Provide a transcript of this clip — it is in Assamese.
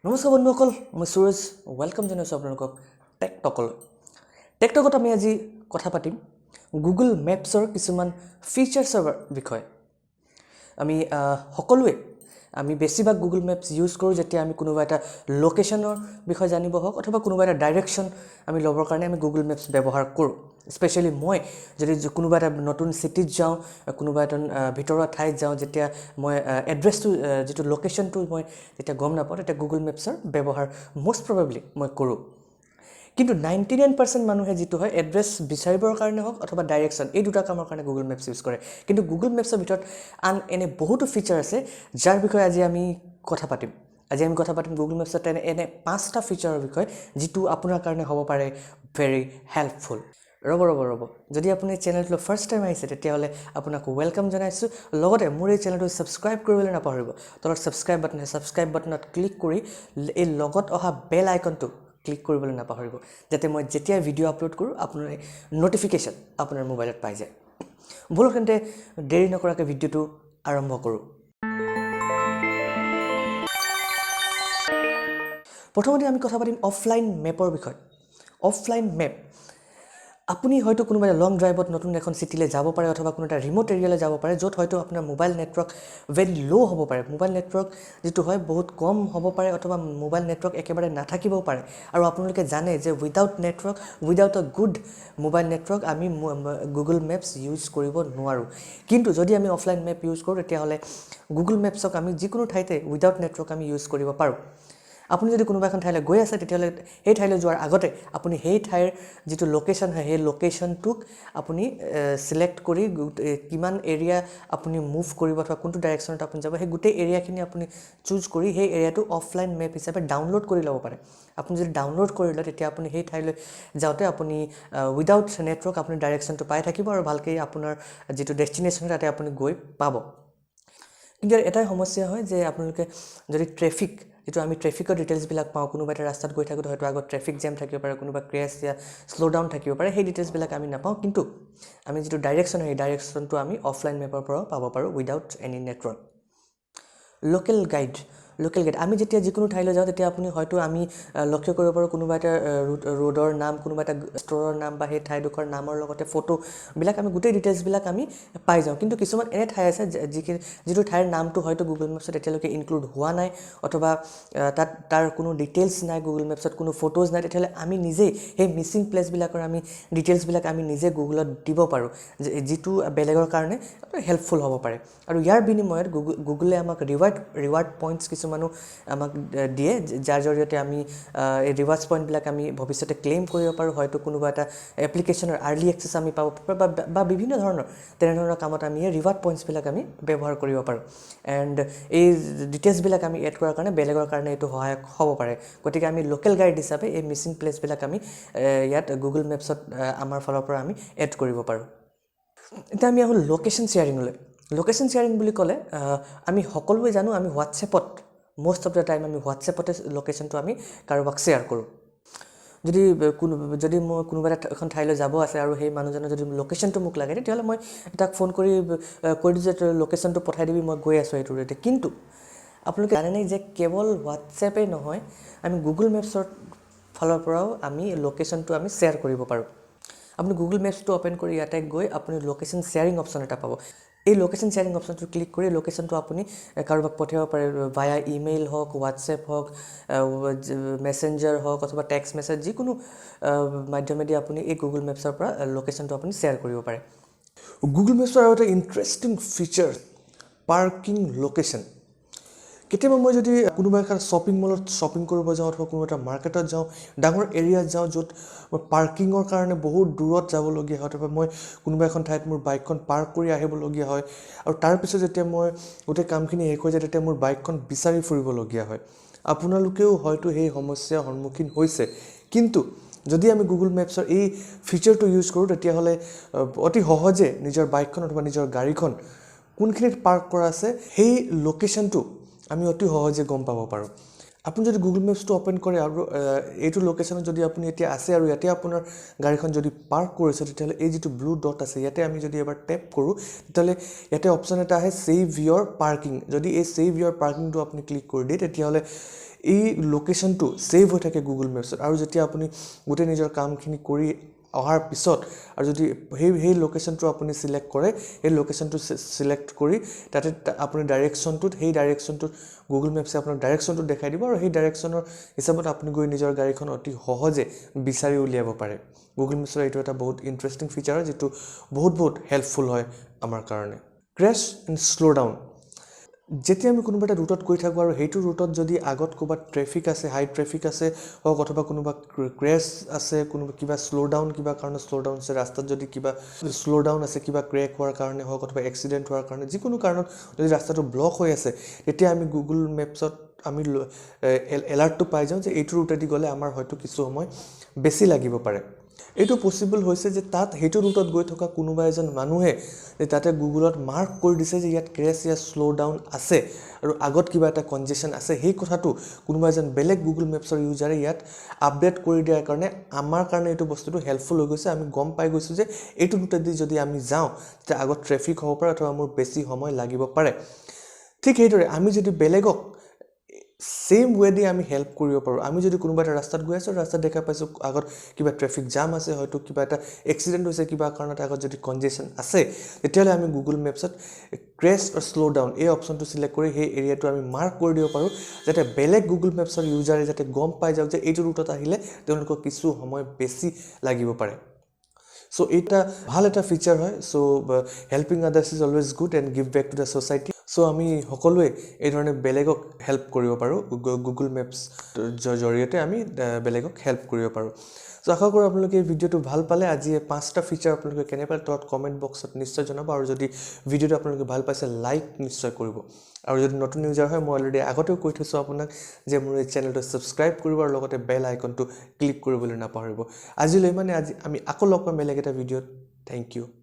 নমস্কাৰ বন্ধুসকল, মই সুৰজ। Welcome জনাইছোঁ আপোনালোকক টেকটকলৈ। টেকটকত আমি আজি কথা পাতিম গুগল মেপছৰ কিছুমান ফিচাৰ্ছৰ বিষয়ে। আমি সকলোৱে আমি বেছিভাগ গুগল মেপছ ইউজ কৰোঁ যেতিয়া আমি কোনোবা এটা লোকেশ্যনৰ বিষয়ে জানিব হওক অথবা কোনোবা এটা ডাইৰেকশ্যন আমি ল'বৰ কাৰণে আমি গুগল মেপছ ব্যৱহাৰ কৰোঁ। স্পেচিয়েলি মই যদি কোনোবা এটা নতুন চিটিত যাওঁ, কোনোবা এটা ভিতৰুৱা ঠাইত যাওঁ, যেতিয়া মই এড্ৰেছটো, যিটো লোকেশ্যনটো মই যেতিয়া গম নাপাওঁ, তেতিয়া গুগল মেপছৰ ব্যৱহাৰ মষ্ট প্ৰবেবলি মই কৰোঁ। কিন্তু 99% মানুহে যিটো হয়, এড্ৰেছ বিচাৰিবৰ কাৰণে হওক অথবা ডাইৰেকশ্যন, এই দুটা কামৰ কাৰণে গুগল মেপছ ইউজ কৰে। কিন্তু গুগল মেপছৰ ভিতৰত আন এনে বহুতো ফিচাৰ আছে, যাৰ বিষয়ে আজি আমি কথা পাতিম। আজি আমি কথা পাতিম গুগল মেপছত তেনে এনে পাঁচটা ফিচাৰৰ বিষয়ে, যিটো আপোনাৰ কাৰণে হ'ব পাৰে ভেৰি হেল্পফুল। ৰ'ব, ৰ'ব, ৰ'ব। যদি আপুনি চেনেলটোলৈ ফাৰ্ষ্ট টাইম আহিছে, তেতিয়াহ'লে আপোনাক welcome জনাইছোঁ। লগতে মোৰ এই চেনেলটো ছাবস্ক্ৰাইব কৰিবলৈ নাপাহৰিব। তলত ছাবস্ক্ৰাইব বাটন আছে, ছাবস্ক্ৰাইব বাটনত ক্লিক কৰি এই লগত অহা বেল আইকনটো ক্লিক কৰিবলৈ নাপাহৰিব, যাতে মই যেতিয়াই ভিডিঅ' আপলোড কৰোঁ, আপোনাৰ ন'টিফিকেশ্যন আপোনাৰ মোবাইলত পাই যায়। ব'লক তেন্তে, দেৰি নকৰাকৈ ভিডিঅ'টো আৰম্ভ কৰোঁ। প্ৰথমতে আমি কথা পাতিম অফলাইন মেপৰ বিষয়ে। অফলাইন মেপ, আপুনি হয়তো কোনোবা এটা লং ড্ৰাইভত নতুন এখন চিটিলৈ যাব পাৰে অথবা কোনো এটা ৰিম'ট এৰিয়ালৈ যাব পাৰে, য'ত হয়তো আপোনাৰ মোবাইল নেটৱৰ্ক ভেৰি ল' হ'ব পাৰে। মোবাইল নেটৱৰ্ক যিটো হয়, বহুত কম হ'ব পাৰে অথবা মোবাইল নেটৱৰ্ক একেবাৰে নাথাকিবও পাৰে। আৰু আপোনালোকে জানে যে without network, without a good mobile network আমি গুগল মেপছ ইউজ কৰিব নোৱাৰোঁ। কিন্তু যদি আমি অফলাইন মেপ ইউজ কৰোঁ, তেতিয়াহ'লে গুগল মেপছক আমি যিকোনো ঠাইতে উইদাউট নেটৱৰ্ক আমি ইউজ কৰিব পাৰোঁ। আপুনি যদি কোনোবা এখন ঠাইলৈ গৈ আছে, তেতিয়াহ'লে সেই ঠাইলৈ যোৱাৰ আগতে আপুনি সেই ঠাইৰ যিটো লোকেশ্যন হয়, সেই লোকেশ্যনটোক আপুনি চিলেক্ট কৰি কিমান এৰিয়া আপুনি মুভ কৰিব অথবা কোনটো ডাইৰেকশ্যনত আপুনি যাব, সেই গোটেই এৰিয়াখিনি আপুনি চুজ কৰি সেই এৰিয়াটো অফলাইন মেপ হিচাপে ডাউনলোড কৰি ল'ব পাৰে। আপুনি যদি ডাউনলোড কৰি লয়, তেতিয়া আপুনি সেই ঠাইলৈ যাওঁতে আপুনি উইদাউট নেটৱৰ্ক আপুনি ডাইৰেকশ্যনটো পাই থাকিব আৰু ভালকৈ আপোনাৰ যিটো ডেষ্টিনেশ্যন, তাতে আপুনি গৈ পাব। কিন্তু ইয়াৰ এটাই সমস্যা হয় যে আপোনালোকে যদি ট্ৰেফিক, যিটো আমি ট্ৰেফিকৰ ডিটেইলছবিলাক পাওঁ, কোনোবা এটা ৰাস্তাত গৈ থাকোঁতে হয়তো আগত ট্ৰেফিক জেম থাকিব পাৰে, কোনোবা ক্ৰেছ या শ্ল' ডাউন থাকিব পাৰে, সেই ডিটেইলছবিলাক আমি নাপাওঁ। কিন্তু আমি যিটো ডাইৰেকশ্যন হয়, সেই ডাইৰেকশ্যনটো আমি অফলাইন মেপৰ পৰাও পাব পাৰোঁ without any network. Local guide. Local guide, আমি যেতিয়া যিকোনো ঠাইলৈ যাওঁ, তেতিয়া আপুনি হয়তো আমি লক্ষ্য কৰিব পাৰোঁ, কোনোবা এটা ৰোডৰ নাম, কোনোবা এটা ষ্ট'ৰৰ নাম বা সেই ঠাইডোখৰ নামৰ লগতে ফটোবিলাক, আমি গোটেই ডিটেইলছবিলাক আমি পাই যাওঁ। কিন্তু কিছুমান এনে ঠাই আছে, যিখিনি যিটো ঠাইৰ নামটো হয়তো গুগল মেপছত এতিয়ালৈকে ইনক্লুড হোৱা নাই অথবা তাত তাৰ কোনো ডিটেইলছ নাই, গুগল মেপছত কোনো ফটোজ নাই, তেতিয়াহ'লে আমি নিজেই সেই মিচিং প্লেচবিলাকৰ আমি ডিটেইলছবিলাক আমি নিজে গুগলত দিব পাৰোঁ, যিটো বেলেগৰ কাৰণে হেল্পফুল হ'ব পাৰে। আৰু ইয়াৰ বিনিময়ত গুগলে আমাক ৰিৱাৰ্ড পইণ্টছ কিছুমানো আমাক দিয়ে, যাৰ জৰিয়তে আমি এই ৰিৱাৰ্ডছ পইণ্টবিলাক আমি ভৱিষ্যতে ক্লেইম কৰিব পাৰোঁ। হয়তো কোনোবা এটা এপ্লিকেশ্যনৰ আৰ্লি এক্সেছ আমি পাব পাৰোঁ বা বিভিন্ন ধৰণৰ তেনেধৰণৰ কামত আমি এই ৰিৱাৰ্ড পইণ্টছবিলাক আমি ব্যৱহাৰ কৰিব পাৰোঁ। এণ্ড এই ডিটেইলছবিলাক আমি এড কৰাৰ কাৰণে বেলেগৰ কাৰণে এইটো সহায়ক হ'ব পাৰে। গতিকে আমি লোকেল গাইড হিচাপে এই মিচিং প্লেচবিলাক আমি ইয়াত গুগল মেপছত আমাৰ ফালৰ পৰা আমি এড কৰিব পাৰোঁ। এতিয়া আমি আহোঁ লোকেশ্যন শ্বেয়াৰিঙলৈ। লোকেশ্যন শ্বেয়াৰিং বুলি ক'লে আমি সকলোৱে জানো, আমি হোৱাটছএপত মষ্ট অফ the time আমি হোৱাটছএপতে লোকেশ্যনটো আমি কাৰোবাক শ্বেয়াৰ কৰোঁ। যদি মই কোনোবা এটা এখন ঠাইলৈ যাব আছে আৰু সেই মানুহজনৰ যদি লোকেশ্যনটো মোক লাগে, তেতিয়াহ'লে মই তাক ফোন কৰি কৈ দিওঁ যে তই লোকেশ্যনটো পঠাই দিবি, মই গৈ আছোঁ এইটো ৰেতে। কিন্তু আপোনালোকে জানেনে যে কেৱল হোৱাটছএপেই নহয়, আমি গুগল মেপছৰ ফালৰ পৰাও আমি লোকেশ্যনটো আমি শ্বেয়াৰ কৰিব পাৰোঁ। আপুনি গুগল মেপছটো অ'পেন কৰি ইয়াতে গৈ আপুনি লোকেশ্যন শ্বেয়াৰিং অপশ্যন এটা পাব। এই লোকেশ্যন শ্বেয়াৰিং অপশ্যনটো ক্লিক কৰি লোকেশ্যনটো আপুনি কাৰোবাক পঠিয়াব পাৰে, ভায়া ইমেইল হওক, হোৱাটছএপ হওক, মেছেঞ্জাৰ হওক অথবা টেক্সট মেছেজ, যিকোনো মাধ্যমেদি আপুনি এই গুগল মেপছৰ পৰা লোকেশ্যনটো আপুনি শ্বেয়াৰ কৰিব পাৰে। গুগল মেপছৰ আৰু এটা ইণ্টাৰেষ্টিং ফিচাৰ, পাৰ্কিং লোকেশ্যন। কেতিয়াবা মই যদি কোনোবা এখন শ্বপিং মলত শ্বপিং কৰিব যাওঁ অথবা কোনো এটা মাৰ্কেটত যাওঁ, ডাঙৰ এৰিয়াত যাওঁ, য'ত মই পাৰ্কিঙৰ কাৰণে বহুত দূৰত যাবলগীয়া হয় অথবা মই কোনোবা এখন ঠাইত মোৰ বাইকখন পাৰ্ক কৰি আহিবলগীয়া হয় আৰু তাৰপিছত যেতিয়া মই গোটেই কামখিনি শেষ হৈ যায়, তেতিয়া মোৰ বাইকখন বিচাৰি ফুৰিবলগীয়া হয়। আপোনালোকেও হয়তো সেই সমস্যাৰ সন্মুখীন হৈছে। কিন্তু যদি আমি গুগল মেপছৰ এই ফিচাৰটো ইউজ কৰোঁ, তেতিয়াহ'লে অতি সহজে নিজৰ বাইকখন অথবা নিজৰ গাড়ীখন কোনখিনিত পাৰ্ক কৰা আছে, সেই লোকেশ্যনটো আমি অতি সহজে গম পাব পাৰোঁ। আপুনি যদি গুগল মেপছটো অ'পেন কৰে আৰু এইটো লোকেশ্যনত যদি আপুনি এতিয়া আছে আৰু ইয়াতে আপোনাৰ গাড়ীখন যদি পাৰ্ক কৰিছে, তেতিয়াহ'লে এই যিটো ব্লু ডট আছে, ইয়াতে আমি যদি এবাৰ টেপ কৰোঁ, তেতিয়াহ'লে ইয়াতে অপশ্যন এটা আহে, ছেভ ইয়ৰ পাৰ্কিং। যদি এই ছেভ ইয়ৰ পাৰ্কিংটো আপুনি ক্লিক কৰি দিয়ে, তেতিয়াহ'লে এই লোকেশ্যনটো ছেভ হৈ থাকে গুগল মেপছত। আৰু যেতিয়া আপুনি গোটেই নিজৰ কামখিনি কৰি অহাৰ পিছত আৰু যদি সেই লোকেশ্যনটো আপুনি চিলেক্ট কৰে, সেই লোকেশ্যনটো চিলেক্ট কৰি তাতে আপুনি ডাইৰেকশ্যনটোত, সেই ডাইৰেকশ্যনটোত গুগল মেপছে আপোনাক ডাইৰেকশ্যনটো দেখাই দিব আৰু সেই ডাইৰেকশ্যনৰ হিচাপত আপুনি গৈ নিজৰ গাড়ীখন অতি সহজে বিচাৰি উলিয়াব পাৰে। গুগল মেপছৰ এইটো এটা বহুত ইণ্টাৰেষ্টিং ফিচাৰ হয়, যিটো বহুত বহুত হেল্পফুল হয় আমাৰ কাৰণে। ক্ৰেছ এণ্ড শ্ল' ডাউন, যেতিয়া আমি কোনোবা এটা ৰুটত গৈ থাকোঁ আৰু সেইটো ৰুটত যদি আগত ক'ৰবাত ট্ৰেফিক আছে, হাই ট্ৰেফিক আছে হওক অথবা কোনোবা ক্ৰেছ আছে, কোনোবা কিবা শ্ল' ডাউন, কিবা কাৰণত শ্ল' ডাউন আছে, ৰাস্তাত যদি কিবা শ্ল' ডাউন আছে, কিবা ক্ৰেক হোৱাৰ কাৰণে হওক অথবা এক্সিডেণ্ট হোৱাৰ কাৰণে, যিকোনো কাৰণত যদি ৰাস্তাটো ব্লক হৈ আছে, তেতিয়া আমি গুগল মেপছত আমি এলাৰ্টটো পাই যাওঁ যে এইটো ৰুটেদি গ'লে আমাৰ হয়তো কিছু সময় বেছি লাগিব পাৰে। এইটো পচিবল হৈছে যে তাত সেইটো ৰুটত গৈ থকা কোনোবা এজন মানুহে যে তাতে গুগলত মাৰ্ক কৰি দিছে যে ইয়াত ক্ৰেছ, ইয়াত শ্ল' ডাউন আছে আৰু আগত কিবা এটা কনজেশ্যন আছে, সেই কথাটো কোনোবা এজন বেলেগ গুগল মেপছৰ ইউজাৰে ইয়াত আপডেট কৰি দিয়াৰ কাৰণে আমাৰ কাৰণে এইটো বস্তুটো হেল্পফুল হৈ গৈছে। আমি গম পাই গৈছোঁ যে এইটো ৰুটেদি যদি আমি যাওঁ তেতিয়া আগত ট্ৰেফিক হ'ব পাৰে অথবা মোৰ বেছি সময় লাগিব পাৰে। ঠিক সেইদৰে আমি যদি বেলেগক ছেইম ৱেদি আমি হেল্প কৰিব পাৰোঁ, আমি যদি কোনোবা এটা ৰাস্তাত গৈ আছোঁ, ৰাস্তাত দেখা পাইছোঁ আগত কিবা ট্ৰেফিক জাম আছে, হয়তো কিবা এটা এক্সিডেণ্ট হৈছে, কিবা কাৰণত আগত যদি কনজেশ্যন আছে, তেতিয়াহ'লে আমি গুগল মেপছত ক্ৰেছ আৰু শ্ল' ডাউন এই অপশ্যনটো চিলেক্ট কৰি সেই এৰিয়াটো আমি মাৰ্ক কৰি দিব পাৰোঁ, যাতে বেলেগ গুগল মেপছৰ ইউজাৰে যাতে গম পাই যাওক যে এইটো ৰুটত আহিলে তেওঁলোকক কিছু সময় বেছি লাগিব পাৰে। চ' এইটা ভাল এটা ফিচাৰ হয়। So helping others is always good and give back to the society. So আমি সকলোৱে এই ধৰণে বেলেগক হেল্প কৰিব পাৰোঁ, গুগল মেপছ জৰিয়তে আমি বেলেগক হেল্প কৰিব পাৰোঁ। চ' আশা কৰোঁ আপোনালোকে এই ভিডিঅ'টো ভাল পালে। আজি এই 5টা ফিচাৰ আপোনালোকে কেনে পালে তলত কমেণ্ট বক্সত নিশ্চয় জনাব, আৰু যদি ভিডিঅ'টো আপোনালোকে ভাল পাইছে লাইক নিশ্চয় কৰিব। আৰু যদি নতুন ইউজাৰ হয়, মই অলৰেডি আগতেও কৈ থৈছোঁ আপোনাক যে মোৰ এই চেনেলটো ছাবস্ক্ৰাইব কৰিব আৰু লগতে বেল আইকনটো ক্লিক কৰিবলৈ নাপাহৰিব। আজিলৈ মানে আজি আমি আকৌ লগ পাম বেলেগ এটা ভিডিঅ'ত। Thank you.